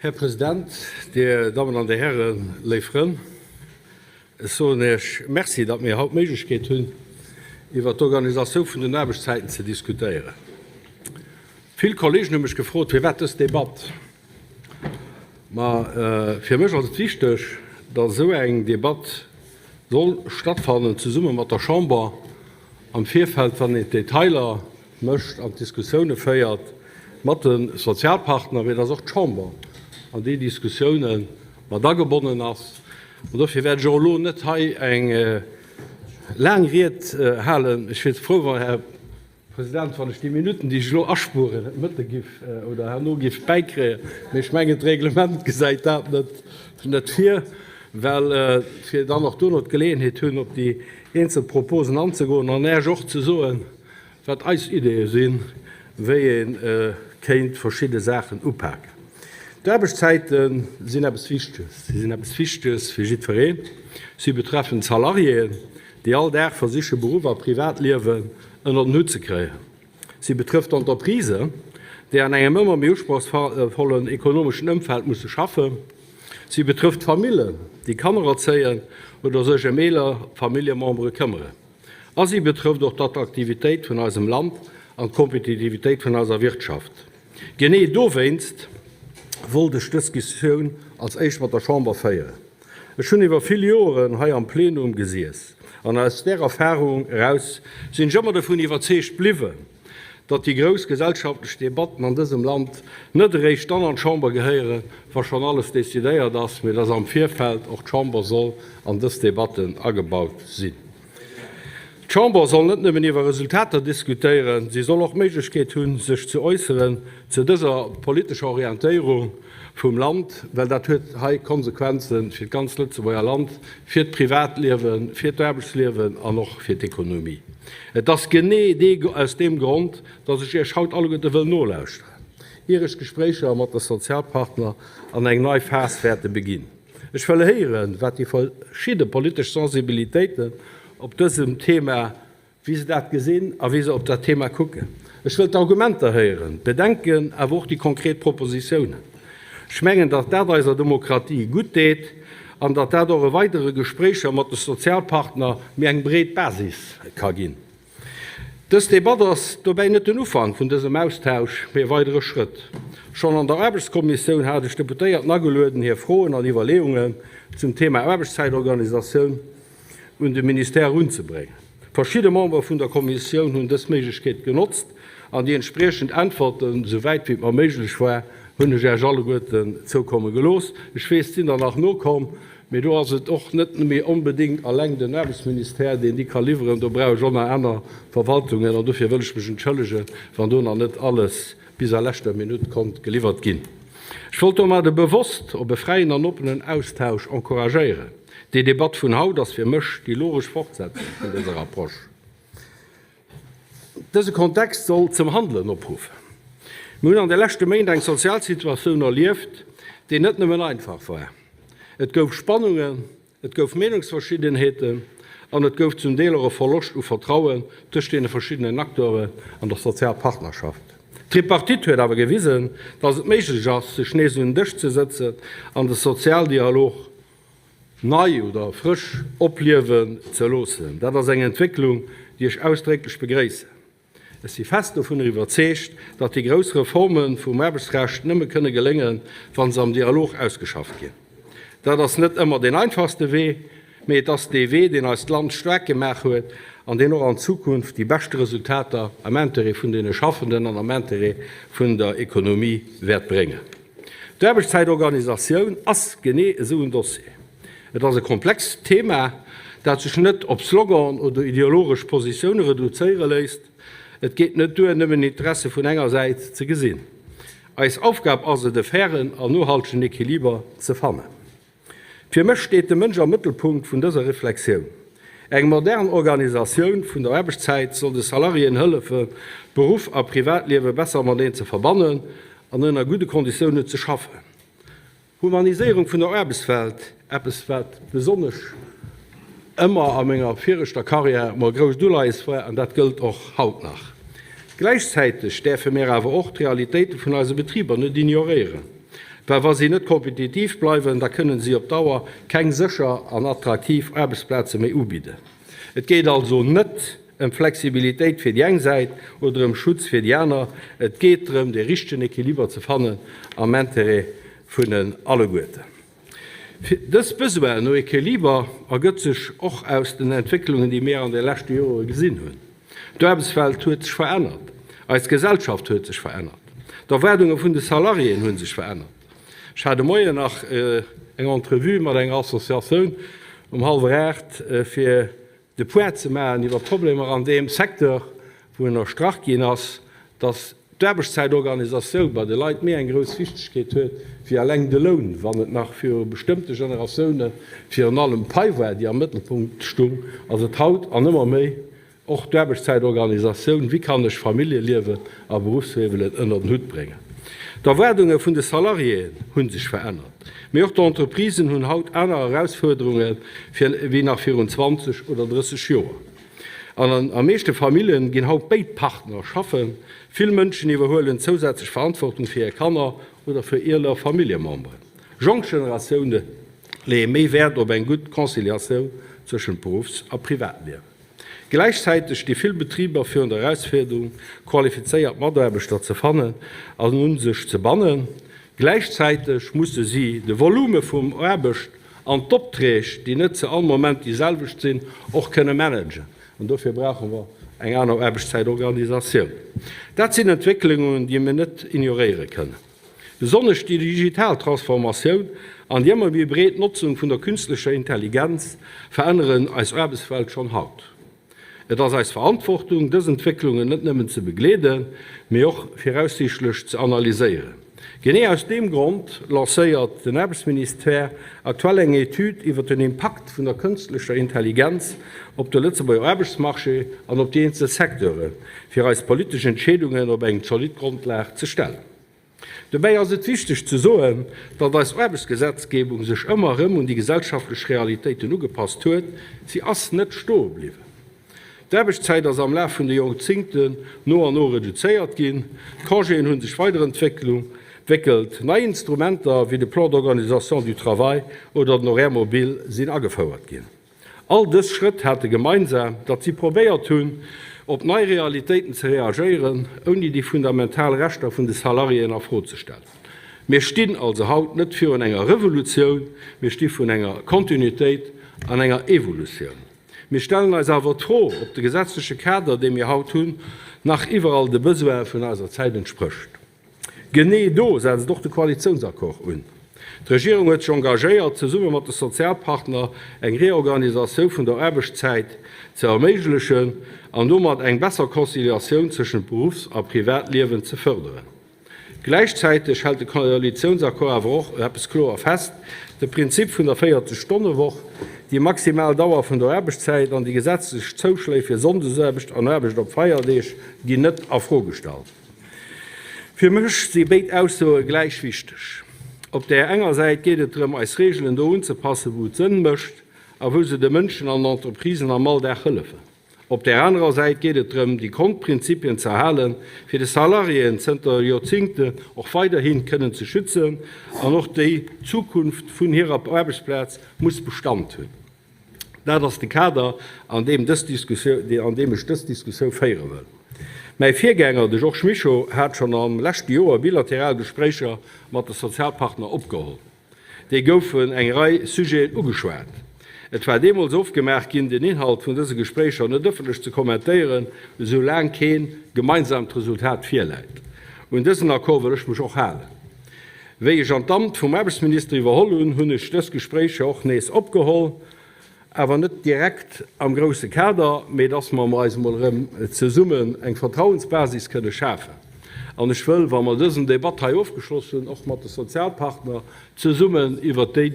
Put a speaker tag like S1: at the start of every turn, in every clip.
S1: Här President, Dir Dammen an Dir Hären, léif Frënn, ech soen Iech Merci, datt mir haut d'Méiglechkeet hunn, iwwert d'Organisatioun vun den Aarbechtszäiten ze diskutéieren. Vill Kollegen hu mech gefrot, Firwat dës Debatt? Ma fir mech ass et wichteg, datt esou eng Debatt soll stattfannen, zesumme mat der Chamber am Virfeld, wann een d'Detailer mécht an d'Diskussioune féiert mat de Sozialpartner, mee dass och d'Chamber an déi Diskussioune mat agebonnen ass. An dofir wäert ech och elo net hei eng laang Ried halen. Ech wier frou, wann, Här President, wann ech déi Minutten, déi ech elo aspueren, et Mëtte giff oder herno giff bäikréien. Mee ech mengen, d'Reglement gesäit dat net vir, well fir dann och duerno d'Geleeënheet hunn, op déi eenzel Proposen anzegoen an Äech och ze soen, wat eis Ideeë sinn, wéi ee kéint verschidde Saachen upaken. D'Aarbechtszäite sinn eppes Wichteges. Si sinn eppes Wichteges fir jiddwereen. Si betreffen d'Salariéen, déi all Dag versiche Beruff a Privatliewen ënner den Hutt ze kréien. Si betrëfft d'Entreprisen, déi an engem ëmmer méi usprochsvollen ekonomeschen Ëmfeld musse schaffen. Si betrëfft d'Famillen, déi Kanner erzéien oder sech ëm eeler Familljemembere këmmeren. A si betrëfft och d'Attraktivitéit vun eisem Land an d'Kompetitivitéit vun eiser Wirtschaft. Genee dowéinst wollt ech dës Diskussioun als éischt mat der Chamber féieren. Ech hunn iwwer vill Joren hei am Plenum gesiess an aus där Erfahrung eraus sinn ech ëmmer dovun iwwerzeegt bliwwen, datt déi grouss gesellschaftlech Debatten an dësem Land net eréischt dann an d'Chamber gehéieren, wa schonn alles decidéiert ass, mee datt am Virfeld och d'Chamber soll an dës Debatten agebaut sinn. D'Chamber soll net nëmmen iwwer Resultater diskutéieren, si soll och d'Méiglechkeet hunn, sech ze äusseren zu dëser politescher Orientéierung vum Land, well dat huet hei Konsequenze fir d'ganzt Lëtzebuerger Land, fir d'Privatliewen, fir d'Aarbechtsliewen an och fir d'Ekonomie. Et ass genee aus deem Grond, dass ech Iech haut alleguerte wëll nolauschteren, ier ech d'Gespréicher mat de Sozialpartner an eng nei Phas wäerte beginn. Ech wëll héieren, wat déi verschidde politesch Sensibilitéiten op dësem Thema, wéi se dat gesinn a wéi se op dat Thema kucken. Ech wëll d'Argumenter héieren, d'Bedenken, awer och déi konkret Propositiounen. Ech mengen, datt dat eiser Demokratie gutt deet an datt dat och e weidere Gespréicher mat de Sozialpartner méi eng breet Basis ka ginn. Dës Debatt ass dobäi net den Ufank vun dësem Austausch, mee e weidere Schrëtt. Schonn an der Aarbechtskommissioun hat ech d'Deputéierten agelueden, hir Froen an Iwwerleeungen zum Thema Aarbechtszäitorganisatioun un de Ministère erunzebréngen. Verschidde Membere vun der Kommissioun hunn dës Méiglechkeet genotzt an déi entspriechend Äntwerten, esou wäit wéi et mer méiglech war, hunn ech Iech alleguerten zoukomme gelooss. Ech weess, et sinn der nach nokomm. Mee do ass et och net méi onbedéngt alleng den Aarbechtsministère, deen déi ka liwweren. Do brauch ech och nach aner Verwaltungen. An dofir wëll ech mech entschëllegen, wann do nach net alles bis a leschter Minutt konnt geliwwert ginn. Ech wollt domadde bewosst op e fräien an oppenen Austausch encouragéieren. Déi Debatt vun haut ass fir mech déi logesch Fortsetzung vun dëser Approche. Dëse Kontext soll zum Handelen opruffen. Mir hunn an de leschte Méint eng sozial Situatioun erlieft, déi net nëmmen einfach war. Et gouf Spannungen, et gouf Meenungsverschiddenheeten an et gouf zum Deel och e Verloscht u Vertrauen tëscht deene verschiddenen Acteuren an der Sozialpartnerschaft. D'Tripartite huet awer gewisen, dass et méiglech ass, sech nees un en Dësch ze sëtzen an de Sozialdialog nei oder frësch opliewen ze loossen. Dat ass eng Entwécklung, déi ech ausdrécklech begréissen. Ech si fest dovunner iwwerzeegt, datt déi grouss Reforme vum Aarbechtsrecht nëmme kënne geléngen, wa se am Dialog ausgeschafft ginn. Dat ass net ëmmer deen einfachste Wee, mee et ass dee Wee, deen eist Land staark gemaach huet an deen och an Zukunft déi beschte Resultater am Intérêt vun deene Schaffenden an am Intérêt vun der Ekonomie wäert bréngen. D'Aarbechtszäitorganisatioun ass genee esou en Dossier. Et ass e komplext Thema, dat sech net op Sloganen oder ideologesch Positioune reduzéiere léisst. Et geet net duer, nëmmen Interesse vun enger Säit ze gesinn. Eis Aufgab ass et, e fairen an nohaltegen Equiliber ze fannen. Fir mech steet de Mënsch am Mëttelpunkt vun dëser Reflexioun. Eng modern Organisatioun vun der Aarbechtszäit soll de Salariéen hëllefen, Beruff a Privatliewe besser mateneen ze verbannen an ënner gudde Konditiounen ze schaffen. Humaniséierung vun der Aarbechtswelt, eppes wat besonnesch ëmmer a menger viregter Carrière mer e grousst Uleies war, an dat gëllt och haut nach. Gläichzäiteg däerfe mir awer och d'Realitéite vun eise Betriber net ignoréieren. Well wa si net kompetitiv bleiwen, da kënnen si op Dauer keng sécher an attraktiv Aarbechtsplaze méi ubidden. Et geet also net ëm Flexibilitéit fir déi eng Säit oder ëm Schutz fir déi aner. Et geet drëm, dee richtegen Equiliber ze fannen am Intérêt vun alleguerten. Dës Besoin no Equiliber ergëtt sech och aus den Entwécklungen, déi mir an de leschte Jore gesinn hunn. D'Aarbechtswelt huet sech verännert, eis Gesellschaft huet sech verännert, d'Erwaardunge vun de Salariéen hu sech verännert. Ech hat de Moien nach eng Entrevue mat enger Associatioun um hallwer 8, fir de Point ze maachen iwwer d'Problemer an deem Secteur, wou ënnerstrach ginn ass, dass d'Aarbechtszäitorganisatioun bei de Leit méi eng grouss Wichtegkeet huet wéi eleng de Loun. Wann et nach viru bestëmmte Generatioune virun allem d'Pai war, déi am Mëttelpunkt stung, ass et haut an ëmmer méi och d'Aarbechtszäitorganisatioun, Wéi kann ech Familljeliewen a Beruffsliewen ënner den Hutt bréngen? D'Erwaardunge vun de Salariéen hu sech verännert, mee och d'Entreprisen hunn haut aner Erausfuerderunge wéi nach virun 20 oder 30 Joer. An a meeschte Famillje ginn haut béid Partner schaffen. Vill Mënschen iwwerhuelen zousätzlech Verantwortung fir hir Kanner oder fir eeler Familljememberen. Jonk Generatioune leeë méi Wäert op eng gutt Conciliatioun tëschent Beruffs a Privatliewen. Gläichzäiteg sti vill Betriber virun der Erausfuerderung, qualifizéiert Mataarbechter ze fannen an un sech ze bannen. Gläichzäiteg musse si de Volume vum Aarbecht an d'Opträg, déi net zu all Moment déi selwecht sinn, och kënne managen. An dofir brauche mer eng aner Aarbechtszäitorganisatioun. Dat sinn Entwécklungen, déi mir net ignoréiere kënnen. Besonnesch déi digital Transformatioun an déi ëmmer méi breet Notzung vun der künstlecher Intelligenz veränneren eis Aarbechtswelt schonn haut. Et ass eis Verantwortung, dës Entwécklungen net nëmmen ze begleeden, mee och viraussiichtlech ze analyséieren. Genee aus deem Grond lancéiert den Aarbechtsministère aktuell eng Etüd iwwer den Impakt vun der kënstlecher Intelligenz op de Lëtzebuerger Aarbechtsmarché an op déi eenzel Secteuren, fir eis politesch Entscheedungen op eng zolidd Grondlag ze stellen. Dobäi ass et wichteg ze soen, datt eis Aarbechtsgesetzgebung sech ëmmer erëm un déi gesellschaftlech Realitéiten ugepasst huet. Si ass net stoe bliwwen. D'Aarbechtszäit ass am Laf vun de Jorzingten no an no reduzéiert ginn, d'Congéen hu sech weiderentwéckelt, nei Instrumenter wéi de Plan d'organisation du travail oder den Horaire mobile sinn agefouert ginn. All dës Schrëtt hate gemeinsam, datt si probéiert hunn, op nei Realitéiten ze reagéieren, ouni déi fundamental Rechter vun de Salariéen a Fro ze stellen. Mir stinn also haut net virun enger Revolutioun, mir sti vun enger Kontinuitéit an enger Evolutioun. Mir stellen eis awer d'Fro, ob de gesetzleche Kader, dee mir haut hunn, nach iwwerall de Besoine vun eiser Zäit entsprécht. Genee do setzt och de Koalitiounsaccord un. D'Regierung huet sech engagéiert, zesumme mat de Sozialpartner eng Reorganisatioun vun der Aarbechtszäit ze erméiglechen an domat eng besser Conciliatioun tëschent Beruffs a Privatliewen ze fërderen. Gläichzäiteg hält de Koalitiounsaccord awer och eppes kloer fest, De Prinzip vun der 40 Stonne-Woch, déi maximal Dauer vun der Aarbechtszäit an déi gesetzlech Zouschléi fir Sonndesaarbecht an Aarbecht op Feierdeeg ginn net a Fro gestallt. Fir mech si béid Aussoe gläich wichteg. Op där enger Säit geet et drëm, eis Reegelen do unzepassen, wou et Sënn mécht a wou se de Mënschen an Entreprisen am Alldag hëllefen. Op där anerer Säit geet et drëm, déi Grondprinzipien ze erhalen, fir de Salariéen zënter Joerzingten och weiderhi kënnen ze schützen, an och déi Zukunft vun hirer Aarbechtsplaz muss Bestand hunn. Dat ass de Kader, an deem dës Diskussioun, an deem ech dës Diskussioun féiere wëll. Mäi Virgänger, de Georges Mischo, hat schonn am leschte Joer bilateral Gespréicher mat de Sozialpartner opgeholl. Déi goufen eng Rei Sujeten ugeschwat. Et war deemools ofgemaach ginn, den Inhalt vun dëse Gespréicher net ëffentlech ze kommentéieren, esou laang kee gemeinsamt Resultat virläit. Un dësen Accord wëll ech mech och halen. Wéi ech an d'Amt vum Aarbechtsminister iwwerholl hunn, hunn ech dës Gespréicher och nees opgeholl, awer net direkt am grousse Kader, mee dass mer eis emol erëm zesummen eng Vertrauensbasis kënne schafen. An ech wëll, wa mer dësen Debatt hei ofgeschloss hunn, och mat de Sozialpartner zesummen iwwert déi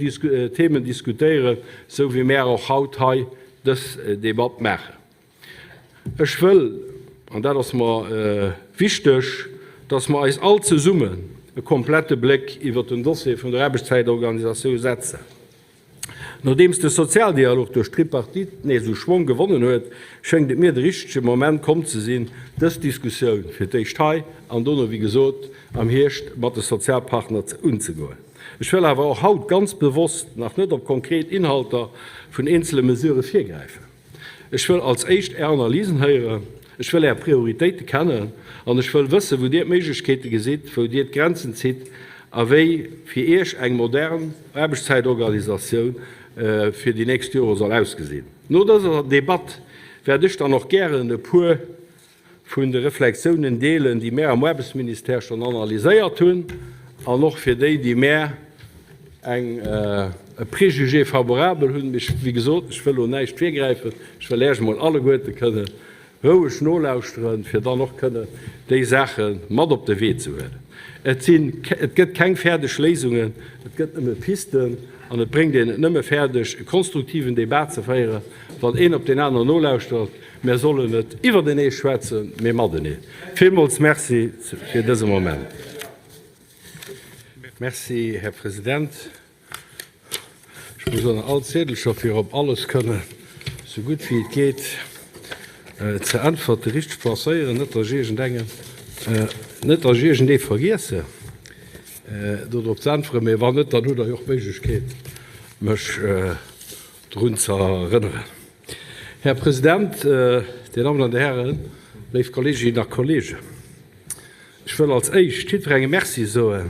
S1: Themen diskutéieren, esou wéi mär och haut hei dës Debatt maachen. Ech wëll, an dat ass mer wichteg, dass mer eis all zesummen e komplette Bléck iwwert den Dossier vun der Aarbechtszäitorganisatioun setzen. Nodeems de Sozialdialog duerch d'Tripartite nees u Schwong gewonnen huet, schéngt et mir de richtege Moment komm ze sinn, dës Diskussioun fir d'éischt hei an dono, wéi gesot, am Hierscht mat de Sozialpartner unzegoen. Ech wëll awer och haut ganz bewosst nach net op konkret Inhalter vun eenzele Mesurë virgräifen. Ech wëll als éischt Är Analysen héieren, ech wëll Är Prioritéite kennen an ech wëll wëssen, wou Dir d'Méiglechkeete gesitt, wou Dir d'Grenzen zitt a wéi fir Iech eng modern Aarbechtszäitorganisatioun fir déi nächst Jore soll ausgesinn. No dëser Debatt wäert ech dann och gären e puer vun de Reflexiounen deelen, déi mär am Aarbechtsministère schonn analyséiert hunn an och fir déi, déi mär eng e Préjugé favorabel hunn. Mee wéi gesot, ech wëll elo näischt virgräifen. Ech wëll Äech emol alleguerte kënne roueg nolauschteren, fir dann och kënne déi Saache mat op de Wee ze huelen. Et sinn, et gëtt keng fäerdeg Léisungen, et gëtt nëmme Pisten an et bréngt een et nëmme fäerdeg, e konstruktiven Débat ze féieren, wann een op deen aneren nolauschtert. Mär sollen net iwwertenee schwätzen, mee mateneen. Villmools Merci fir dëse Moment. Merci, Här President. Ech muss ënner all Ziedelcher, fir op alles kënnen esou gutt wéi et geet ze äntwerten, richteg placéieren, net datt ech iergendengem, net datt ech iergendee vergiessen, do drop ze äntweren. Mee wann net, dann hutt Der jo och d'Méiglechkeet, mech drun ze erënneren. Här President, Dir Dammen an Dir Hären, léif Kolleeginnen a Kolleegen, ech wëll als Éischt jiddwerengem Merci soe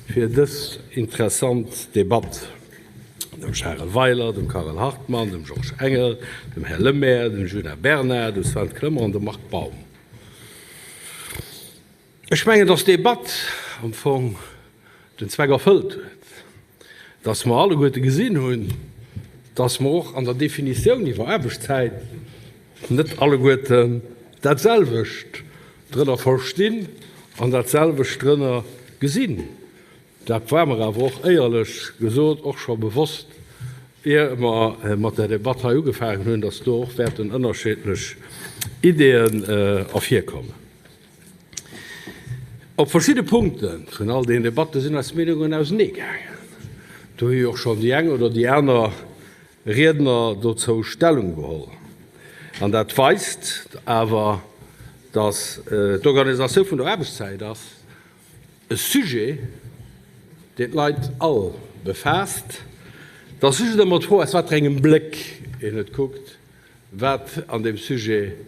S1: fir dës interessant Debatt, dem Charel Weiler, dem Carole Hartmann, dem Georges Engel, dem Här Lemaire, dem Djuna Bernard, dem Sven Clement an dem Marc Baum. Ech mengen, dass d'Debatt am Fong den Zweck erfëllt huet, dass mer alleguerte gesinn hunn, dass mer och an der Definitioun iwwer Aarbechtszäit net alleguerten dat selwecht drënner verstinn an dat selwecht drënner gesinn. Dat war mer awer och éierlech gesot och scho bewosst, ier mer mat der Debatt hei ugefaangen hunn, dass do och wäerten ënnerscheedlech Ideeën ervirkommen. Op verschidde Punkte vun all deenen Debatte sinn eis Meenungen auseneegaangen. Do hu jo och schonn déi eng oder déi aner Riedner dozou Stellung geholl. An dat weist awer, dass d'Organisatioun vun der Aarbechtszäit ass e Sujet, deen d'Leit all befaasst. Et ass just ëmmer d'Fro, aus wat fir engem Bléck een et kuckt. Wat an deem Sujet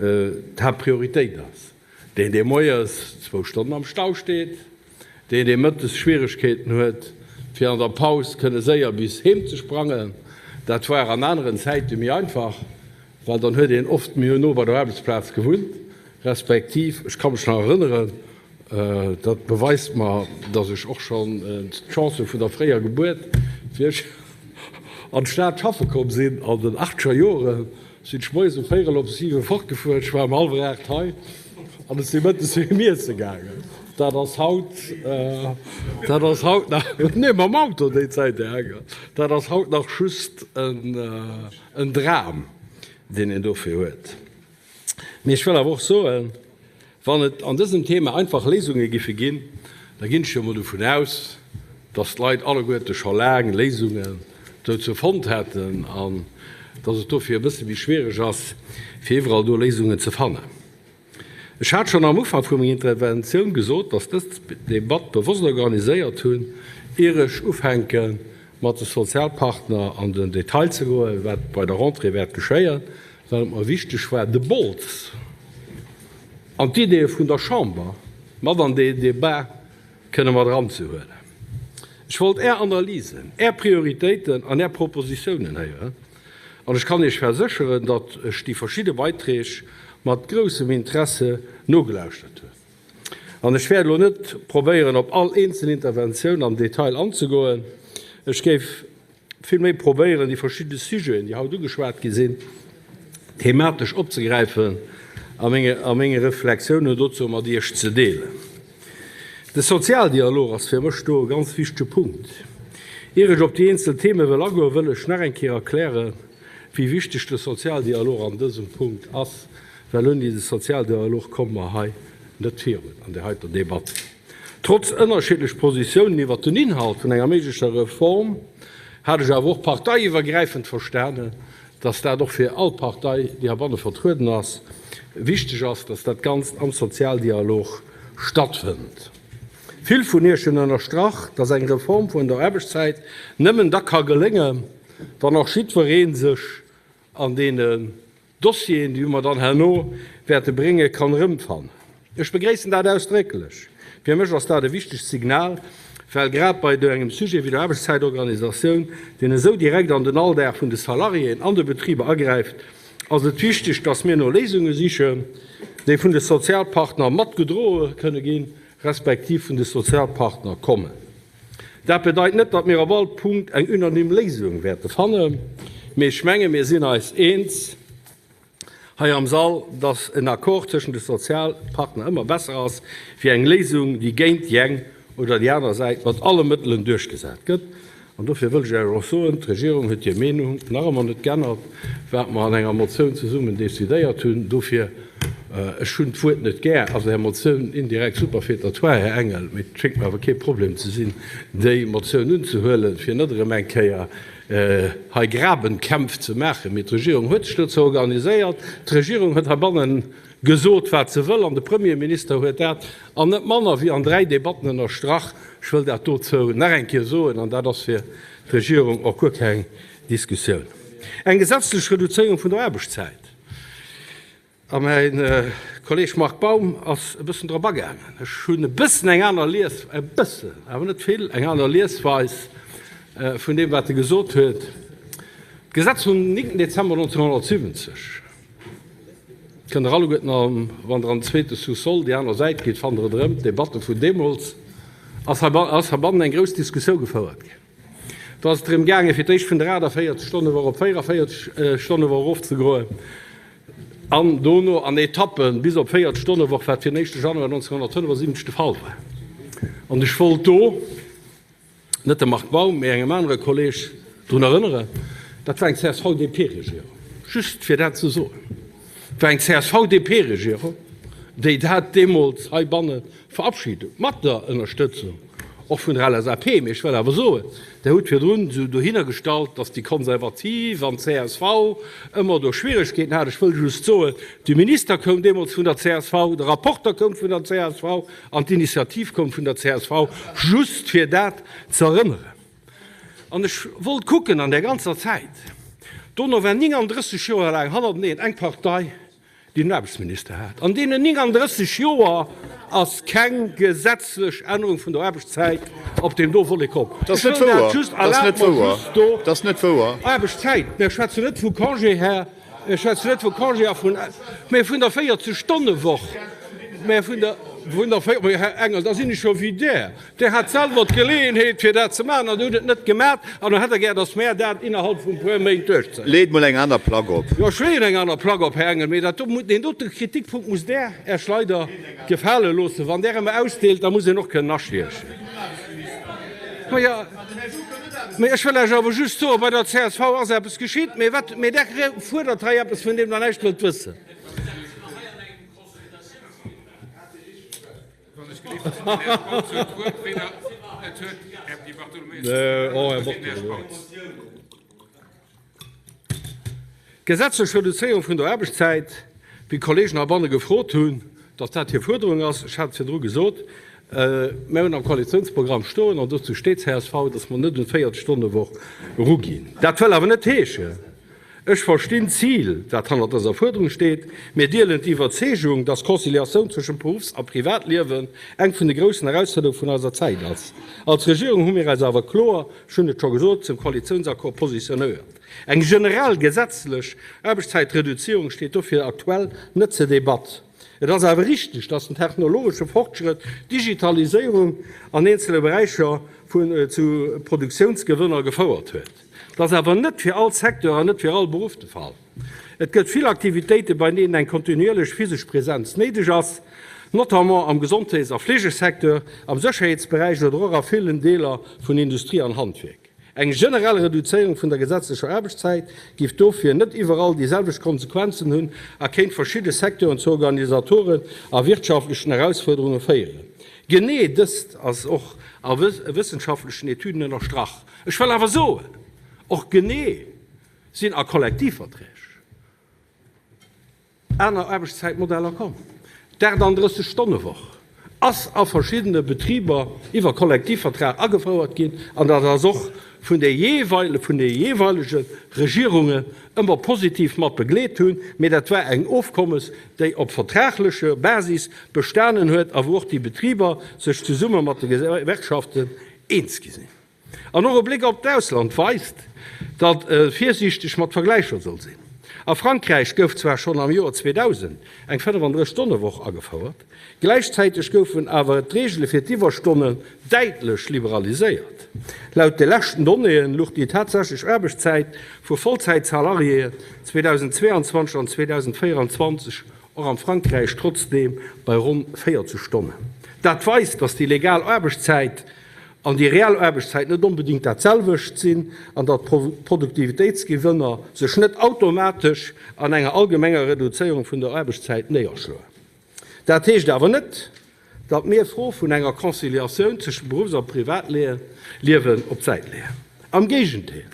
S1: d'Haaptprioritéit ass. Deen, dee moies zwou Stonnen am Stau steet, deen, dee mëttes Schwieregkeeten huet, fir an der Paus kënne séier bis heem ze sprangen. Dat war an aneren Zäite méi einfach, well dann huet een oft méi no bei der Aarbechtsplaz gewunnt, respektiv, ech ka mech nach erënneren, Dat beweist mer, dass ech och schonn d'Chance hu vun der fréier Gebuert. Wéi ech an d'Stad schaffe komm sinn an den achtscher Joren, sinn ech moies um véierel op siwe fortgefuer, ech war um hallwer 8 hei an ech si mëttes heem iesse gaangen. Dat ass haut, dat ass haut nach, nee mam Auto déi Zäit, Här Hecker, dat ass haut nach just en Dram, deen een dofir huet. Mee ech wëll awer och soen, Wann et an dësem Thema einfach Léisunge giffe ginn, da ginn ech jo emol dovun aus, dass d'Leit alleguerte scho laang Léisungen dozou fonnt hätten an dass et dofir e bësse méi schwiereg ass, fir iwwerall do Léisungen ze fannen. Ech hat schonn am Ufank vu menger Interventioun gesot, dass dës Debatt bewosst organiséiert hunn, ier ech ufänke mat de Sozialpartner an den Detail ze goen, wat bei der Rentrée wäert geschéien, well et mer wichteg war, de Bols an d'Ideeë vun der Chamber mat an deen Débat kënne mat eranzehuelen. Ech wollt Är Analysen, Är Prioritéiten an Är Propositiounen héieren an ech kann Iech versécheren, datt ech déi verschidde Beiträg mat groussem Interesse nogelauschtert hunn. An ech wäert elo net probéieren, op all eenzel Interventioun am Detail anzegoen. Ech géif vill méi probéieren, déi verschidde Sujeten, déi haut ugeschwat gi sinn, thematesch opzegräifen a meng Reflexiounen dozou mat Iech ze deelen. De Sozialdialog ass fir mech do e ganz wichtege Punkt. Ier ech op déi eenzel Theme wëll agoen, wëll ech nach eng Kéier erklären, wéi wichteg de Sozialdialog an dësem Punkt ass, well ouni de Sozialdialog komme mer hei net virun an där heiter Debatt. Trotz ënnerschiddlech Positiounen iwwert den Inhalt vun enger méiglecher Reform. Hat ech awer och parteiiwwergräifend verstanen, dass dat och fir all Partei, déi heibanne vertrueden ass, wichteg ass, dass dat Ganzt am Sozialdialog stattfënnt. Vill vun Iech hunn ënnerstrach, dass eng Reform vun der Aarbechtszäit nëmmen da ka geléngen, wann och jiddweree sech an deene Dossieren, déi mer dann herno wäerte bréngen, kann erëmfannen. Ech begréissen dat ausdrécklech. Fir mech ass dat e wichtegt Signal, well grad bei engem Sujet wéi der Aarbechtszäitorganisatioun, deen esou direkt an den Alldag vun de Salariéen an de Betriber agräift, ass et wichteg, dass mir no Léisunge sichen, déi vun de Sozialpartner matgedroe kënne ginn, respektiv vun de Sozialpartner kommen. Dat bedeit net, datt mir op all Punkt eng unanime Léisung wäerte fannen, mee ech menge mir sinn eis eens hei am Sall, datt en Accord tëschent de Sozialpartner ëmmer besser ass wéi eng Léisung, déi géint déi eng oder déi aner Säit mat alle Mëttelen duerchgesat gëtt. An dofir wëll ech Iech och soen, d'Regierung huet hir Meenung nach ëmmer net geännert, wat mer an enger Motioun zesummen decidéiert hunn. Dofir, ech hunn d'Wuert net gär, ass Är Motioun indirekt superfétatoire, Här Engel, mee et schéngt mer awer kee Problem ze sinn, déi Motioun unzehuelen, fir net erëm eng Kéier hei Grabenkämpf ze maachen. Mee d'Regierung huet sech dozou organiséiert, d'Regierung huet heibannen gesot, wat se wëll, an de Premierminister huet dat an net manner wéi an dräi Debatten ënnerstrach. Ech wëll dat dozou nach eng Kéier soen, an dat ass fir d'Regierung och guer keng Diskussioun. Eng gesetzlech Reduzéierung vun der Aarbechtszäit, a mäi Kolleeg Marc Baum ass e bëssen drop agaangen, ech hunn e bëssen eng aner Lies, e bëssen, awer net vill, eng aner Liesweis vun deem, wat e gesot huet. D'Gesetz vum 9. Dezember 1970, Kënnt der alleguerten an, wann der an den zweete Sous-sol, déi aner Säit gitt, fannt der et erëm, d'Debatte vun deemools, ass heibannen eng grouss Diskussioun gefouert ginn. Do ass et drëm gaangen, fir d'éischt vun der 48 Stonnewoch op 44 Stonnewoch erofzegoen an dono an Etappe bis op 40 Stonnewoch, wat fir den éischte Januar 1975 de Fall war. An ech wollt do, net dem Marc Baum, mee engem anere Kolleeg drun erënneren, dat war eng CSV-DP-Regierung, just fir dat ze soen, et war eng CSV-DP-Regierung, déi dat deemools heibanne verabschiedet huet, mat der Ënnerstëtzung och vun der LSAP. Mee ech wëll awer soen, Der hutt virdrun esou dohinnergestallt, datt déi Konservativ an d'CSV ëmmer do Schwieregkeeten hat. Ech wëll just soen, de Minister koum deemools vun der csv, de Rapporter koum vun der csv, An d'Initiativ koum vun der csv, just fir dat ze erënneren. An ech wollt kucken an där ganzer Zäit, dono war 39 Joer laang hannerteneen eng Partei, déi den Aarbechtsminister hat. An deenen 39 Joer ass keng gesetzlech Ännerung vun der Aarbechtszäit op deem do Volet komm.
S2: Dat ass net wouer! Dat ass net wouer! Dat ass net wouer!
S1: Aarbechtszäit, mir schwätzen net vu Congé, Här. Ech schwätzen net vu Congé a vun, mä vun der 40 Stonne-Woch, mä vun der, vun der, mä Här Engel, da sinn ech jo wéi Der. Der hat selwer d'Geleeënheet, fir dat ze maachen, an Der hutt et net gemaach. An elo hätt Der gär, datt mär dat innerhalb vun e puer Méint duerchzéien.
S2: Leet mol eng aner Plack op.
S1: Jo, ech leeën eng aner Plack op, Här Engel, mä dat do, deen dote Kritikpunkt musst Der Äech leider gefale loossen. Wann Der ëmmer ausdeelt, da muss een och kënnen astiechen. Majo. Mee ech wëll lech awer just soen, bei der csv ass eppes geschitt, mee wat, mee Der fuerdert hei eppes, vun deem Der näischt wëllt wëssen. D'gesetzlech Reduzéierung vun der Aarbechtszäit, wéi d'Kollegen heibanne gefrot hunn, datt dat hir Fuerderung ass, ech hat et virdru gesot, mir hunn am Koalitiounsprogramm stoen, an dozou steet csv, datt mer net un d'Véiertelstonnewoch eruginn. Dat wëll awer net heeschen, ech verstinn d'Zil, dat hannert dëser Fuerderung steet, mir deelen d'Iwwerzeegung, datt d'Conciliatioun zwëschent Beruffs a Privatliewen eng vun de groussen Erausfuerderunge vun eiser Zäit ass. Als Regierung hu mir eis awer kloer, ech hunn et scho gesot, zum Koalitiounsaccord positionéiert. Eng generell gesetzlech Aarbechtszäitreduzierung steet dofir aktuell net zur Debatt. Et ass awer richteg, dass den technologesche Fortschrëtt, d'Digitaliséierung an eenzele Beräicher zu Produktiounsgewënner gefouert huet. Dat ass awer net fir all Secteur an net fir all Beruff de Fall. Et gëtt vill Aktivitéiten, bei deenen eng kontinuierlech physesch Presenz néideg ass, notamment am Gesondheets a Fleegesecteur, am Sécherheetsberäich oder och a villen Deeler vun Industrie an Handwierk. Eng generell Reduzéierung vun der gesetzlecher Aarbechtszäit giff dofir net iwwerall déi selwecht Konsequenzen hunn a kéint verschidde Secteuren zu organisatoren a wirtschaftlechen Erausfuerderunge féieren. Genee dëst ass och a wëssenschaftlechen Etüden ënnerstrach. Ech wëll awer soen. Och genee sinn a Kollektivverträg aner Aarbechtszäitmodeller komm. D'38-Stonne-Woch ass a verschiddene Betriber iwwer Kollektivvertrag agefouert ginn an dat ass och vun de vun de jeeweilege Regierungen ëmmer positiv mat begleet hunn. Mee dat war eng Ofkommes, déi op vertraglecher Basis bestanen huet a wou och déi Betriber sech zesumme mat de Gewerkschaften eens gi sinn. An och e Bléck op d'Ausland weist, datt e virsiichteg mat Vergläicher soll sinn. A Frankräich gouf zwar schonn am Joer 2000 eng 35 Stonne-Woch agefouert, gläichzäiteg goufen awer d'Reegele fir d'Iwwerstonnen däitlech liberaliséiert. Laut de leschten Donnéeë luch déi tatsächlech Aarbechtszäit vu Vollzäitsalariéen 2022 an 2024 och am Frankräich trotzdeem bei ronn 40 Stonnen. Dat weist, datt déi legal Aarbechtszäit an déi reell Aarbechtszäit net onbedéngt dat selwecht sinn an datt Produktivitéitsgewënner sech net automatesch an enger allgemenger Reduzéierung vun der Aarbechtszäit néierschloen. Dat heescht awer net, datt mir d'Fro vun enger Conciliatioun tëschent Beruffs a Privatliewen op d'Säit leeën. Am Géigendeel,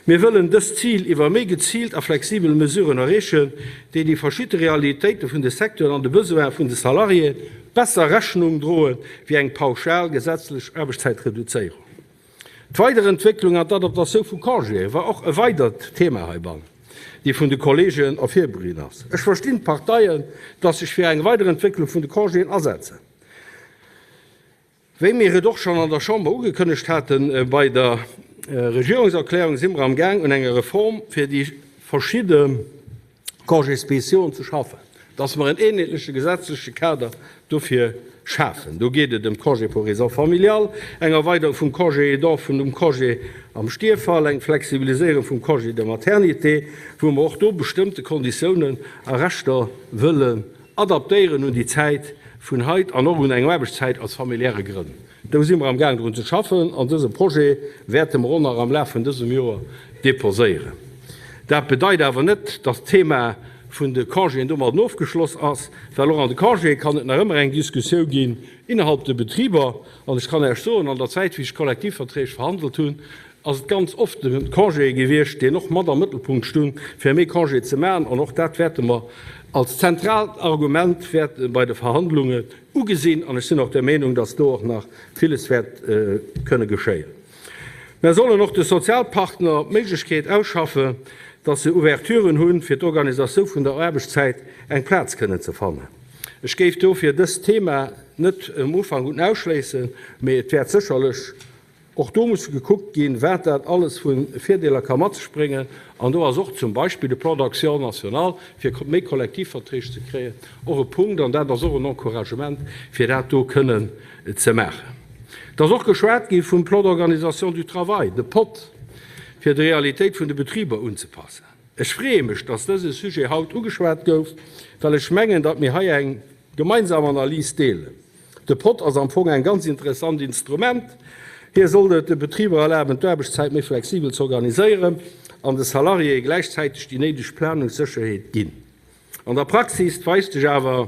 S1: mir wëllen dëst Zil iwwer méi geziilt a flexibel Mesuren erreechen, déi déi verschidde Realitéite vun de Secteuren an de Besoine vun de Salariéë besser Rechnung droe wéi eng pauschal gesetzlech Aarbechtszäitreduzéierung. D'Weiderentwécklung an d'Adaptatioun vu Congéë war och e weidert Thema heibannen, déi vun de Kolleegen ervirbruinn ass. Ech verstinn d'Parteien, dass sech fir eng Weiderentwécklung vun de Congéen asetzen. Wéi mir et och schonn an der Chamber ugekënnegt hate bei der Regierungserklärung, si mer am Gaang un enger Reform fir déi verschidde Congés spéciauxen ze schaffen, dass mer en eenheetleche gesetzleche Kader dofir schafen. Do geet et ëm Congé pour raisons familiales, eng Erweiderung vum Congé aidant, vun dem Congé am Stierffall, eng Flexibiliséierung vum Congé de maternité, wou mer och do bestëmmte Konditiounen a Rechter wëllen adaptéieren un déi Zäit vun haut an och un eng Aarbechtszäit aus familiäre Grënn. Do si mer am Gaang drun ze schaffen an dëse Projet wäerte mer och nach am Laf vun dësem Joer deposéieren. Dat bedeit awer net, dass d'Thema vun de Congéen domadden ofgeschloss ass, well och an de Congéë kann et nach ëmmer eng Diskussiou ginn innerhalb de Betriber. An ech kann Iech soen, an der Zäit wéi ech Kollektivverträg verhandelt hunn, ass et ganz oft de Congé gewiescht, deen och mat am Mëttelpunkt stung, fir méi Congé ze maachen. An och dat wäerte mer als zentraalt Argument wäerte bei de Verhandlungen ugesinn. An ech sinn och der Meenung, dass do och nach villes wäert kënne geschéien. Mer sollen och de Sozialpartner d'Méiglechkeet ausschaffen, dass se Ouverturen hunn, fir d'Organisatioun vun der Aarbechtszäit eng Plaz kënnen ze fannen. Ech géif dofir dëst Thema net um Ufank un ausschléissen, mee et wäert sécherlech Och do muss gekuckt ginn, wat dat alles vu Virdeeler ka mat sech bréngen. An do ass och zum Beispill de Plan d'action national, fir méi Kollektivverträg ze kréien, och e Punkt. An dat ass och en Encouragement, fir dat do kënnen ze maachen. Et ass och geschwat gi vum Plan d'organisation du travail, de pot, fir der Realitéit vun de Betriber unzepassen. Ech freeë mech, dass dëse Sujet haut ugeschwat gouf, well ech mengen, datt mir hei eng gemeinsam Analys deelen. De Pot ass am Fong eng ganz interessant Instrument. Hie sollt et de Betriber erlaben, d'Aarbechtszäit méi flexibel ze organiséieren an de Salariéë gläichzäiteg déi néideg Planungssécherheet ginn. An der Praxis weist sech awer,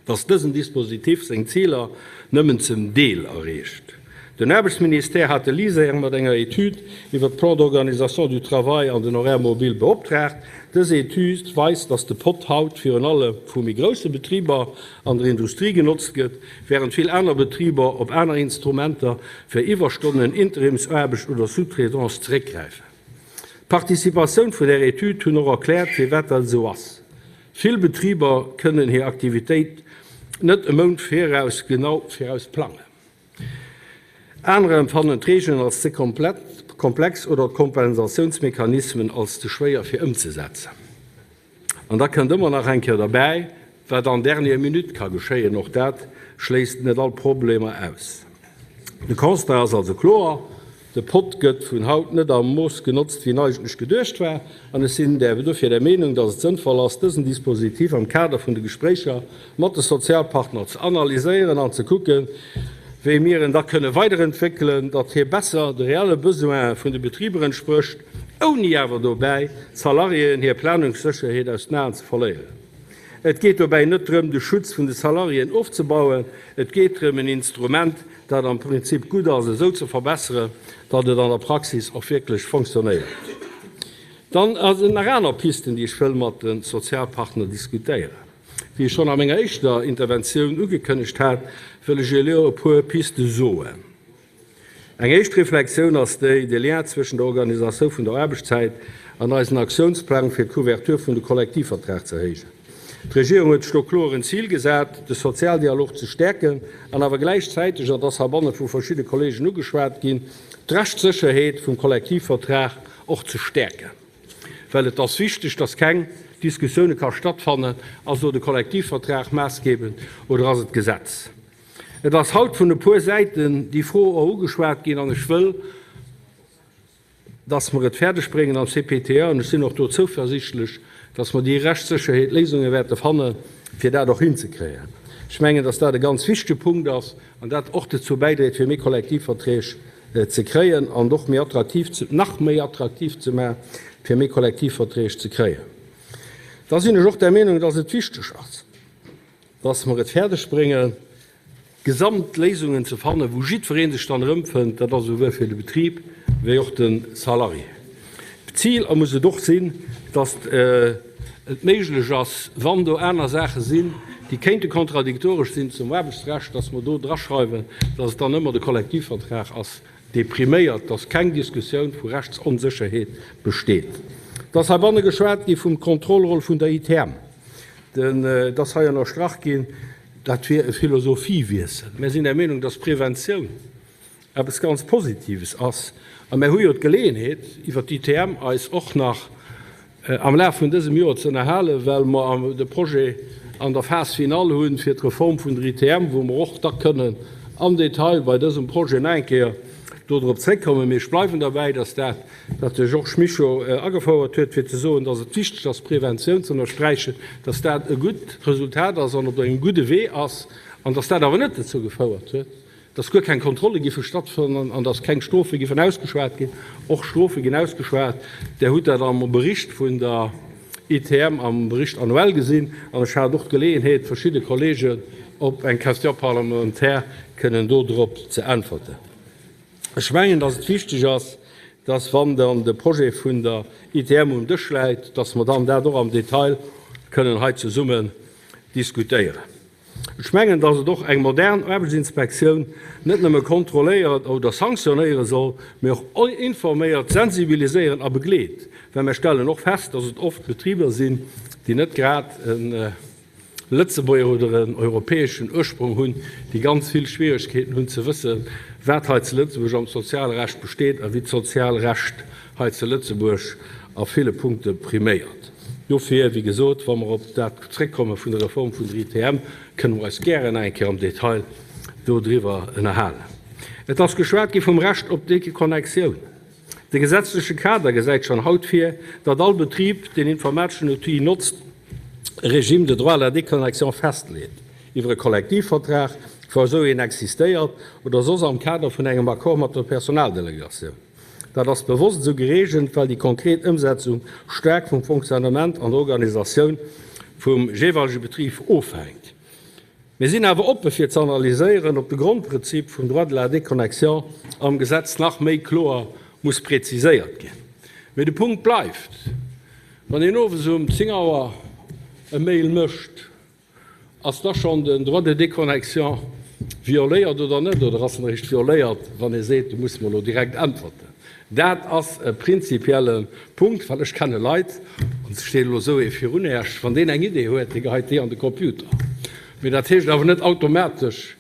S1: dass dësen Dispositif seng Ziler nëmmen zum Deel erreecht. Den Aarbechtsministère hat de LISER mat enger Etüd iwwer d'Plan d'organisation du travail an den Horaire mobile beoptraagt. Dës Etüd weist, dass de Pot haut virun allem vu méi grousse Betriber an der Industrie genotzt gëtt, wärend vill aner Betriber op aner Instrumenter fir Iwwerstonnen, Interimsaarbecht oder Sous-traitance zeréckgräifen. D'Participatioun vun där Etüd hunn och erkläert, firwat dat esou ass. Vill Betriber kënnen hir Aktivitéit net e Mount viraus genau viraus plangen. Anerer empfannen d'Reegelen als ze komplex oder d'Kompensatiounsmechanismen als ze schwéier fir ëmzesetzen. An da kënnt ëmmer nach eng Kéier derbäi, wat en dernière minute ka geschéien. Och dat schléisst net all Problemer aus. De Constat ass also kloer, De Pot gëtt vun haut net am Mooss genotzt, wéi en eigentlech geduecht war. An ech sinn dofir der Meenung, datt et sënnvoll ass, dësen Dispositif am Kader vun de Gespréicher mat de Sozialpartner ze analyséieren an ze kucken, wéi mir en da kënne weiderentwéckelen, datt hie besser de reelle Besoine vun de Betriber entsprécht, ouni awer dobäi d'Salariéen hir Planungssécherheet aus den Aen ze verléieren. Et geet dobäi net drëm, de Schutz vun de Salariéen ofzebauen, et geet drëm, en Instrument. dat am Prinzip gutt ass, esou ze verbesseren, datt et an der Praxis och wierklech fonctionnéiert. Dann sinn nach aner Pisten, déi ech wëll mat de Sozialpartner diskutéieren. Wéi ech schonn a menger éischter Interventioun ugekënnegt hat, wëll ech elo e puer Piste soen. Eng éischt Reflexioun ass déi, de Lien zwëschen der Organisatioun vun der Aarbechtszäit an eisen Aktiounsplang fir d'Couverture vun de Kollektivvertrag ze erhéijen. D'Regierung huet sech do kloer en Zil gesat, de Sozialdialog ze stäerken an awer gläichzäiteg, an dat ass heibanne vu verschidde Kolleegen ugeschwat ginn, d'Rechtssécherheet vum Kollektivvertrag och ze stäerken. Well et ass wichteg, dass keng Diskussioune ka stattfannen, Ass elo de Kollektivvertrag maassgebend oder ass et d'Gesetz? Et ass haut vun e puer Säiten déi Fro och ugeschwat ginn an ech wëll, dass mer et fäerdeg bréngen am CPTE, an ech sinn och do zouversichtlech, dass mer déi Rechtssécherheet Léisunge wäerte fannen, fir dat och hinzekréien. Ech mengen, dass dat e ganz wichtege Punkt ass an dat och dozou bäidréit, fir méi Kollektivverträg ze kréien an och méi attraktiv, nach méi attraktiv ze maachen, fir méi Kollektivverträg ze kréien. Da sinn ech och der Meenung, dass et wichteg ass, dass mer et fäerdeg bréngen, gesamt Léisungen ze fannen, wou jiddweree sech dann erëmfënnt, dat ass esouwuel fir de Betrib wéi och de Salarié. D'Zil muss et och sinn, dass et méiglech ass, wann do aner Saache sinn, déi kéinte kontradiktoresch sinn zum Aarbechtsrecht, dass mer do draschreiwen, dass et dann ëmmer de Kollektivvertrag ass, dee priméiert, dass keng Diskussioun vu Rechtsonsécherheet besteet. Et ass heibanne geschwat gi vum Kontrollroll vun der ITM. Et ass hei ënnerstrach ginn, dat wier e Philosophiewiessel. Mär sinn der Meenung, dass Preventioun eppes ganz Positives ass. A mär hu jo d'Geleeënheet, iwwert d'ITM eis och nach am Laf vun dësem Joer ze ënnerhalen, well mer de Projet an der Phase finale hu fir d'Reform vun der ITM, wou mer och da kënnen am Detail bei dësem Projet nach eng Kéier dodrop zréckkommen. Mee ech bleiwen derbäi, dass dat, wat de Georges Mischo agefouert huet, fir ze soen, dass et wichteg ass, Preventioun ze ënnersträichen, dass dat e gutt Resultat ass an op engem gudde Wee ass, an dass dat awer net dozou gefouert huet, dass guer keng Kontrolle giffe stattfannen an dass keng Strofe giffen ausgeschwat ginn. Och Strofe ginn ausgeschwat. Der hutt dat am Bericht vun der ITM, am Bericht annuel gesinn. An ech hat och d'Geleeënheet, verschidde Kollegen op eng Question parlementaire kënnen dodrop ze äntwerten. Ech mengen, dass et wichteg ass, dass, wann dann de Projet vun der ITM um Dësch läit, dass mer dann dat och am Detail kënnen hei zesummen diskutéieren. Ech mengen, dass et och eng modern Aarbechtsinspektioun net nëmme kontrolléieren oder sanktionéiere soll, mee och informéiert, sensibiliséieren a begleet, well mer stellen och fest, dass et oft Betriber sinn, déi net grad e Lëtzebuerger oder en europäeschen Ursprong hunn, déi ganz vill Schwieregkeeten hunn ze wëssen, wat hei zu Lëtzebuerg am Sozialrecht besteet a wéi d'Sozialrecht hei zu Lëtzebuerg a ville Punkte priméiert. Dofir, wéi gesot, wa mer op dat zréckkomme vun der Reform vun der ITM, kënne mer eis gären nach eng Kéier am Detail dodriwwer ënnerhalen. Et ass geschwat gi vum Recht op Deconnectioun. De gesetzleche Kader gesäit schonn haut vir, datt all Betrib, deen informateschen Outil notzt, e Régime de droit à la déconnexion festleet, iwwer e Kollektivvertrag, wa esou een existéiert, oder soss am Kader vun engem Accord mat der Personaldelegatioun. Dat ass bewosst esou gereegelt, well déi konkret Ëmsetzung staark vum Fonctionnement an der Organisatioun vum jeeweilege Betrib ofhänkt. Mir sinn awer oppe fir ze analyséieren, ob de Grondprinzip vum Droit de la déconnexion am Gesetz nach méi kloer muss präziséiert ginn. Mee de Punkt bleift, Wann een owes um 10 Auer e Mail mécht, ass da schonn den Droit de déconnexion violéiert oder net? Oder ass en eréischt violéiert, wann ee seet, du muss mer elo direkt äntwerten? Dat ass e prinzipielle Punkt, well ech kenne Leit, an et steet elo esou ee virun Iech, wann deen eng Idee huet, dee geheit déi an de Computer. Mee dat heescht awer net automatesch,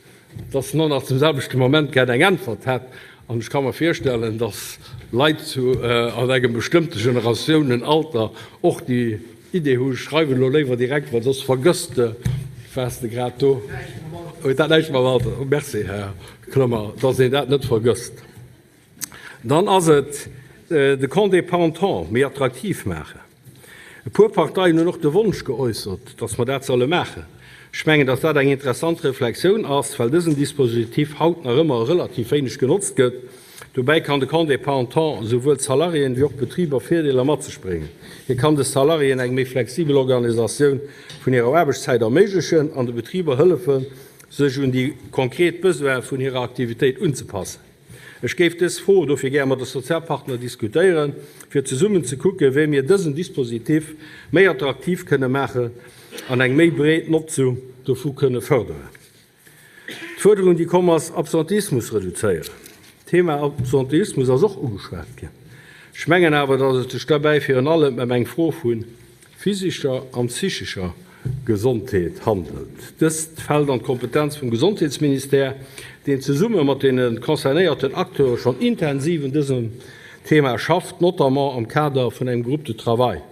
S1: dass en och nach zum selwechte Moment gär eng Äntwert hätt. An ech ka mer virstellen, dass Leit zu an engem bestëmmte Generatiounen-Alter och déi Idee hu, schreiwen elo léiwer direkt, well soss vergëss de, wat s de grad do. Huet dat näischt mam Alter? Merci, Här Clement, dass een dat net vergësst. Dann ass et de Congé parental méi attraktiv maachen. E puer Parteien hunn och de Wonsch geäussert, dass mer dat solle maachen. Ech mengen, dass dat eng interessant Reflexioun ass, well dësen Dispositif haut nach ëmmer relativ wéineg genotzt gëtt. Dobäi kann de Congé parental esouwuel d'Salariéen wéi och d'Betriber Virdeeler mat sech bréngen. Hie kann de Salariéen eng méi flexibel Organisatioun vun hirer Aarbechtszäit erméiglechen an de Betriber hëllefen, sech un déi konkret Besoine vun hirer Aktivitéit unzepassen. Ech géif dës Fro dofir gär mat de Sozialpartner diskutéieren, fir zesummen ze kucken, wéi mir dësen Dispositif méi attraktiv kënne maachen an eng méi breet Notzung dovu kënne fërderen. D'Fuerderung, déi komm ass, Absenteismus reduzéieren. D'Thema Absenteismus ass och ugeschwat ginn. Ech mengen awer, datt et sech derbäi virun allem ëm eng Fro vu physescher an psychescher Gesondheet handelt. Dëst fält an d'Kompetenz vum Gesondheetsministère, deen zesumme mat deene concernéierten Acteure schonn intensiv un dësem Thema schafft, notamment am Kader vun engem Groupe de travail.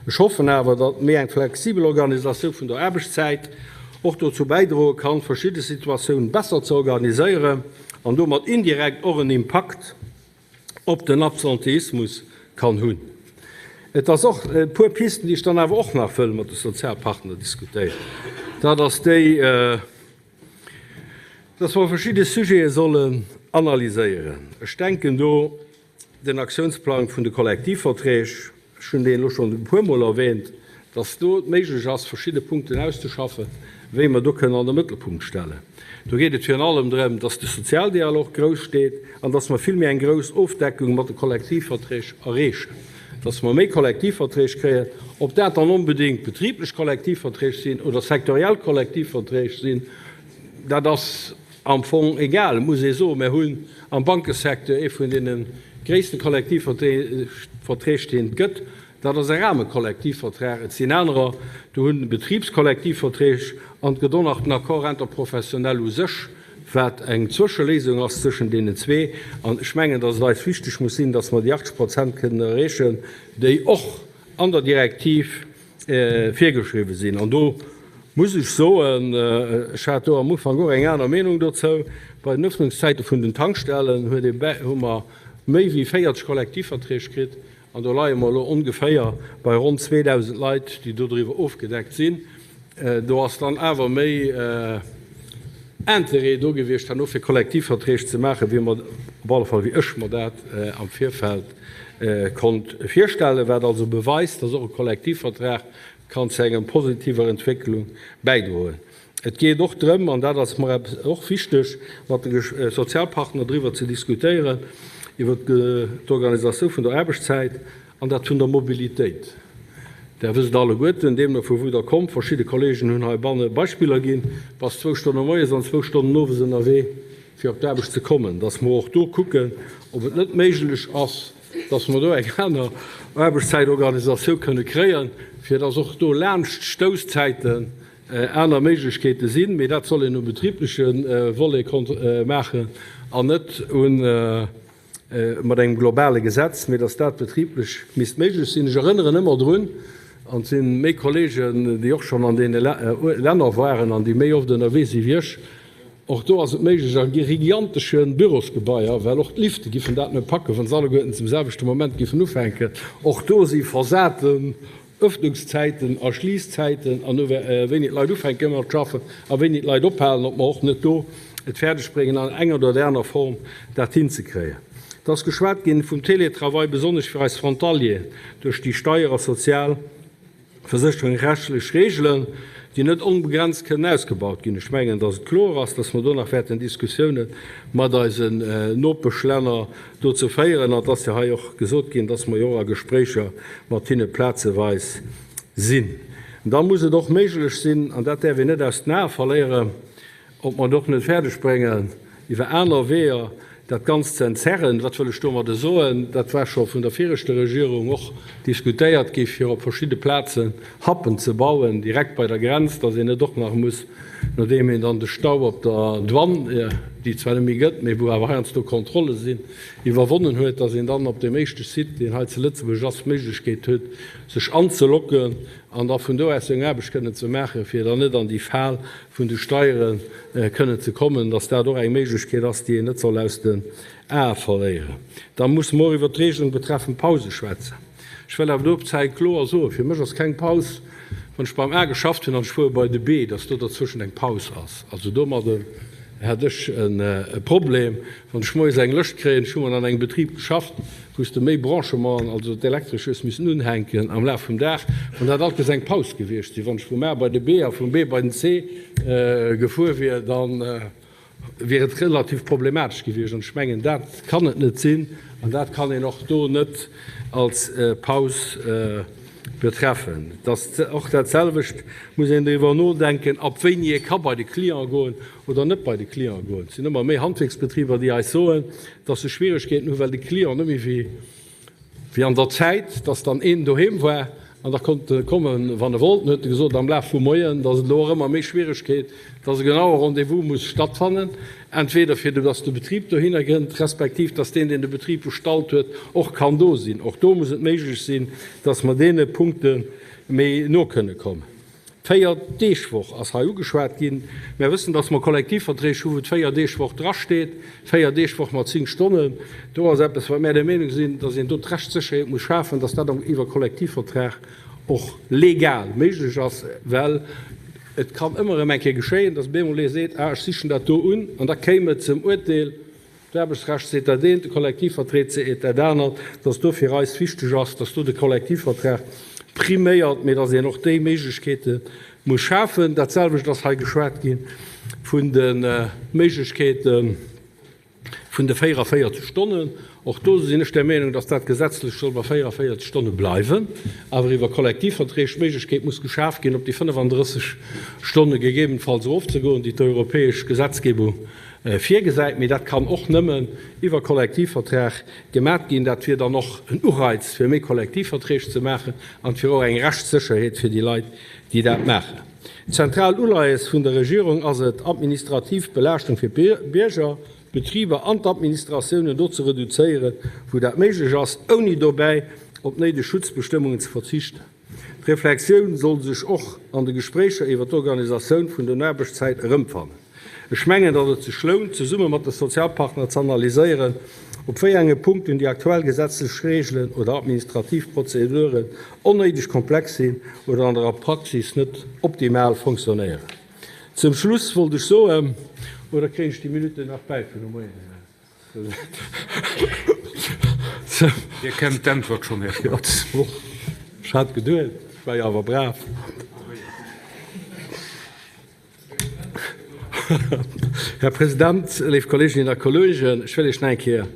S1: Ech hoffen awer, datt méi eng flexibel Organisatioun vun der Aarbechtszäit och dozou bäidroe kann, verschidde Situatiounen besser ze organiséieren an domat indirekt och en Impakt op den Absenteismus kann hunn. Et ass och e puer Pisten, déi ech dann awer och nach wëll mat de Sozialpartner diskutéieren. Dat ass déi, dass mer verschidde Sujete sollen analyséieren. Ech denken do Den Aktiounsplang vun de Kollektivverträg, ech hunn deen elo schonn e puermol erwähnt, dass do et méiglech ass, verschidde Punkten auszeschaffen, wéi mer do kënnen an de Mëttelpunkt stellen. Do geet et virun allem drëm, dass de Sozialdialog grouss steet an dass mer vill méi eng grouss Ofdeckung mat de Kollektivverträg erreechen, dass mer méi Kollektivverträg kréien. Ob dat dann onbedéngt betriblech Kollektivverträg sinn oder sektoriell Kollektivverträg sinn, dat ass Am Fong egal, muss ee soen. Mir hunn am Bankesecteur ee vun deene gréisste Kollektivverträg, deen et gëtt. Dat ass e Rahmekollektivvertrag. Et sinn anerer, do hunn Betribskollektivverträg an et gëtt och nach den Accord interprofessionnel u sech, wat eng Zwëscheléisung ass zwëschen deenen zwee. An ech mengen, dass et eis wichteg muss sinn, dass mer déi 80 Prozent kënnen erreechen, déi och an der Direktiv virgeschriwwen sinn. An do muss ech soen, ech hat do am Ufank och eng aner Meenung dozou, bei den Öffnungszäite vun den Tankstellen huet ee, hu mer méi wéi 40 Kollektivverträg kritt an do leie mer elo ongeféier bei ronn 2.000 Leit, déi dodriwwer ofgedeckt sinn. Do ass dann awer méi Interêt do gewiescht herno fir Kollektivverträg ze maachen, wéi mer, op alle Fall wéi ech mer dat am Virfeld konnt virstellen, wat also beweist, dass och e Kollektivvertrag kann zu enger positiver Entwécklung bäidroen. Et geet och drëm, an dat ass mer eppes och wichteg, mat de Sozialpartner driwwer ze diskutéieren, iwwert d'Organisatioun vun der Aarbechtszäit an dat vun der Mobilitéit. Der wësst alleguerten, deemno vu wou Der kommt, verschidde Kollegen hunn heibanne Beispiller ginn, bass zwou Stonne moies an zwou Stonnen owes ënnerwee, fir op d'Aarbecht ze kommen, dass mer och do kucken, ob et net méiglech ass, dass mer do eng aner Aarbechtszäitorganisatioun kënne kréien, fir dass och do laanscht d'Stousszäiten aner Méiglechkeete sinn. Mee dat soll een um betribleche Volet maachen an net mat engem globale Gesetz, mee dass dat betriblech misst méiglech sinn. Ech erënneren ëmmer drun, an et si méi Kollegen, déi och schonn an deene Länner waren an déi méi oft ënnerwee si wéi ech, Och do ass et méiglech a gigantesche Bürosgebaier, well och d'Lifte giffen dat net packen, wa se alleguerten zum selwechte Moment giffen ufänken. Och do si versaten Öffnungszäiten a Schliisszäiten an no wéini d'Leit ufänke mat schaffen a wéini d'Leit ophalen, ob mer och net do et fäerdeg bréngen an enger oder där aner Form dat hinzekréien. Et ass geschwat ginn vum Télétravail, besonnesch fir eis Frontalieren, duerch déi Steier a sozial Versécherungsrechtlech Regeln, déi net onbegrenzt kënnen ausgebaut ginn. Ech mengen, dass et kloer ass, dass mer do nach wäerten Diskussiounen mat eisen Nopeschlänner dozou féieren. An et ass jo hei och gesot ginn, dass mer jo och a Gespréicher mat hinne plazeweis sinn. Da muss et och méiglech sinn, an dat däerf een net aus den Ae verléieren, Ob mer et och net fäerdeg bréngen, iwwer aner Weeër dat Ganzt ze entzerren, wat wëll ech domadde soen? Dat war scho vun der viregter Regierung och diskutéiert gi fir op verschidde Plazen Happen ze bauen, direkt bei der Grenz, datt een net och nach muss, nodeem een dann de Stau op der Douane, déi et zwar net méi gëtt, mee wou awer heiansdo Kontrolle sinn, iwwerwonnen huet, datt een dann op deem éischte Site, deen hei zu Lëtzebuerg ass, d'Méiglechkeet huet, sech anzelocken an da vun do aus seng Aarbecht kënnen ze maachen, fir dann net an déi Fal vun de Steiere kënnen ze kommen, dass dat och eng Méiglechkeet ass, déi een net soll aus den Ae verléieren. Da musse mer och iwwert d'Regelung betreffend Pause schwätzen. Ech wëll awer do op d'Zäit kloer soen, Fir mech ass keng Paus, wann ech beim A geschafft hunn an ech fuere bei de B, dass do derzwëschent eng Paus ass. Also domadde Hätt ech e Problem, wann ech moies eng Lëscht kréien, ech hu mol an engem Betrib geschafft, wou s de méi Branchementen, also d'Elektresch hues missen unhänken am Laf vum Dag, wann dat alt bis eng Paus gewiescht sinn. Wann ech vum A bei de B a vum B bei den C gefuer wier, da wier et relativ problematesch gewiescht. An ech mengen, dat kann et net sinn an dat kann een och do net als Paus betreffen. Et ass och dat selwecht, muss een driwwer nodenken, ab wéini ee ka bei de Client goen oder net bei de Client goen. Et sinn ëmmer méi Handwierksbetriber, déi eis soen, dass se Schwieregkeeten hunn, well de Client net méi wéi an der Zäit, dass dann een doheem war an da konnt e kommen, wann e wollt. Dann huet e gesot am Laf vum Moien, dass et elo och ëmmer méi Schwieregkeet, dass e genaue Rendez-vous muss stattfannen, entweder fir dass de Betrib dohinner kënnt, respektiv dass deen, deen de Betrib bestallt huet, och kann do sinn. Och do muss et méiglech sinn, dass mer deene Punkte méi no kënne kommen. D'Véier-Deeg-Woch ass hei ugeschwat ginn. Mär wëssen, dass mer Kollektivverträg hu wou d'Véier-Deeg-Woch drasteet, Véier-Deeg-Woch mat 10 Stonnen. Do ass eppes, wat mär der Meenung sinn, dass een do d'Rechtssécherheet muss schafen, dass dat iwwer Kollektivvertrag och legal méiglech ass, well et kann ëmmer erëm eng Kéier geschéien, dass op eemol ee seet, ah, ech sichen dat do un, an da kéim et zum Uerteel, D'Aarbechtsrecht seet dat eent, de Kollektivverträg seet dat anert, dass do fir eis wichteg ass, dass do de Kollektivvertrag priméiert, mee dass een och déi Méiglechkeete muss schafen. Dat selwecht ass hei geschwat gi vun de Méiglechkeete vun de 44 Stonnen. Och do sinn ech der Meenung, dass dat gesetzlech soll bei 44 Stonne bleiwen, awer iwwer Kollektivverträg d'Méiglechkeet muss geschaf ginn, op déi 35 Stonne gegebenfalls erofzegoen, déi d'europäesch Gesetzgebung virgesäit, mee dat kann och nëmmen iwwer Kollektivvertrag gemat ginn. Dat wier dann och en Ureiz, fir méi Kollektivverträg ze maachen an et wier och eng Rechtssécherheet fir déi Leit, déi dat maachen. D'zentral Uleies vun der Regierung ass et, administrativ Belaaschtung fir d'Bierger, d'Betriber an d'Administratiounen do ze reduzéieren, wou dat méiglech ass, ouni dobäi op néideg Schutzbestëmmungen ze verzichten. D'Reflexioun soll sech och an de Gespréicher iwwer d'Organisatioun vun den Aarbechtszäit erëmfannen. Ech mengen, datt et sech lount, zesumme mat de Sozialpartner z'analyséieren, op wéi enge Punkten déi aktuell gesetzlech Reegelen oder administrativ Prozeduren onnéideg komplex sinn oder an der Praxis net optimal fonctionnéieren. Zum Schluss wollt ech soen, oder kréien ech déi Minutten nach bäi vun de Moien, Här
S3: Dir kennt d'Äntwert schonn, Här Spautz.
S1: Ech hat geduet, ech war jo awer brav. Här President, léif Kolleeginnen a Kolleegen, ech wëll Iech nach eng Kéier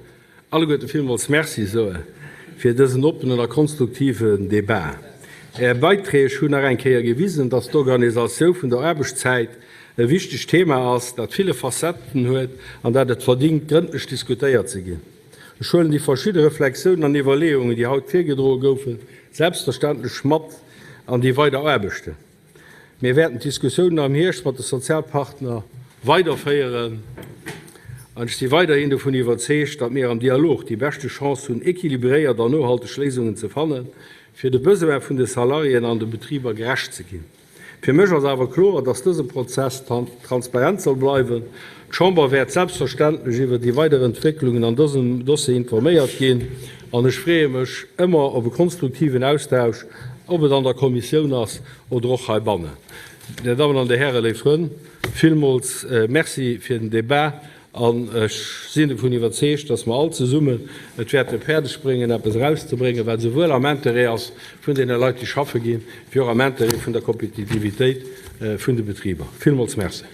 S1: alleguerte villmools Merci soe fir dësen oppenen a konstruktiven Debat. Är Beiträg hunn nach eng Kéier gewisen, dass d'Organisatioun vun der Aarbechtszäit e wichtegt Thema ass, dat ville Facetten huet an dat et verdingt, grëndlech diskutéiert ze ginn. Ech huelen déi verschidde Reflexiounen an Iwwerleeungen, déi haut virgedroe goufen, selbstverständlech mat an déi weider Aarbechten. Mir wäerten d'Diskussiounen am Hierscht mat de Sozialpartner weiderféieren an ech si weiderhin dovun iwwerzeegt, datt mir am Dialog déi beschte Chance hunn, equilibréiert an nohalteg Léisungen ze fannen, fir de Besoin vun de Salariéen an de Betriber gerecht ze ginn. Fir mech ass awer kloer, dass dëse Prozess transparent soll bleiwen. D'Chamber wäert selbstverständlech iwwer déi weider Entwécklungen an dësem Dossier informéiert ginn an ech freeë mech ëmmer op e konstruktiven Austausch, ob et an der Kommissioun ass oder och heibannen. Dir Dammen an Dir Hären, léif Frënn, villmools Merci fir den Debat. An ech sinn dovun iwwerzeegt, dass mer all zesummen et wäerte fäerdeg bréngen, eppes erauszebréngen, wat esouwuel am Interêt ass vun deene Leit, déi schaffe ginn, wéi och am Interêt vun der Kompetitivitéit vun de Betriber. Villmools Merci.